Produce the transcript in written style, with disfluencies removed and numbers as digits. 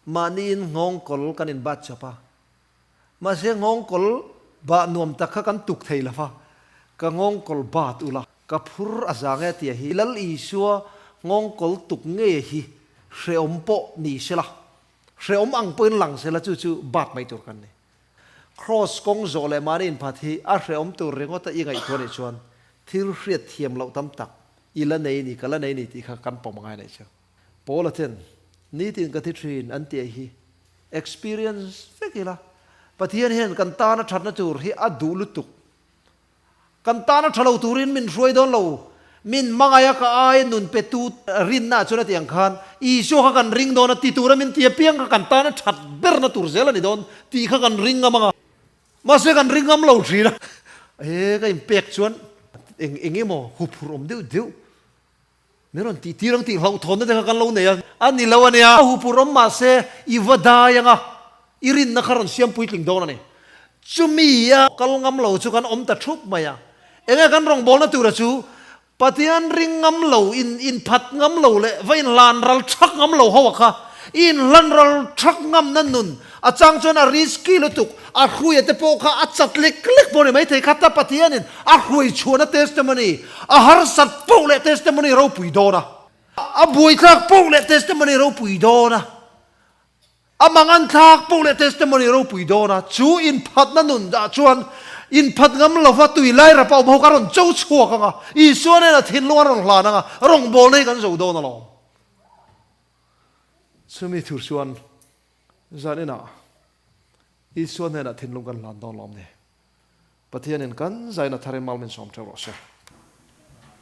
Mahniin nghawngkawl kan inbat chawp a, mahse nghawngkawl bah nuam tak kha kan tuk thei lo va, ka nghawngkawl bat ula, ka phur a zang e tia hi Lal Isua nghawngkawl tuk ngei hi hrehawm pawh ni sela, hrehawm ang pawhin lang sela chu chu bat mai tur kan ni. Kraws kawng zawh leh mahni inphat hi a hrehawm tur ringawta i ngaihtuah nih chuan thil hriat thiam loh tam tak i la nei ni, ka la nei ni tih kha kan pawm angai a nih chu. Paula ten, Nitin ka thi thin an tih hi experience vek ila, Pathian hian kan tana thatna tur hi a duh lutuk. Kan tana tha lo turin min hruai dawn lo, min hmangaih a ka ai nun pe tu rinna ah chuan a tih ang khan Isua kha kan ring dawn a ti tura min ti apiang kha kan tana that berna tur zel a ni dawn tih kha kan ring ngam ang a. Mahse kan ring ngam lo thin a, e ka inpek chuan eng eng emaw huphurh awm deuh deuh Min rawn tih tir ang tih hlauhthawnna te kha kan lo nei a. A ni lo a nia. A hupur awm mah se i va dai ang a, i rinna kha rawn siam puitling dawn a ni. Chumi a kal ngam lo chu kan awm ta thup mai a. Enge kan rawngbawlna tura chu Pathian ring ngam lo, in inphat ngam lo leh va inhlan ral thak ngam lo ho a kha. I inhlan ral thak ngamna nun a chang chuan a risky lutuk, a hruia te pawh kha a chat lek lek pawh a ni maithei kha ta Pathianin a hruai chhuahna testimony A harsat poh leh testimony ropui dawn a. A buaithlak poh leh testimony ropui dawn a. A manganthlak poh leh testimony ropui dawn a. Chu inphatna nun ah chuan inphat ngam lova tui lai rapa awm ho kha a rawn cho chhuak ang a. Isua nen a thinlung a rawn hlan ang a, rawngbawlna hi kan zo dawn alawm. Chumi tur chuan zaninah Isua hnenah thinlung kan hlan dawn lawm ni. Pathianin kan zaina thar in mal min sawm theuh rawh se.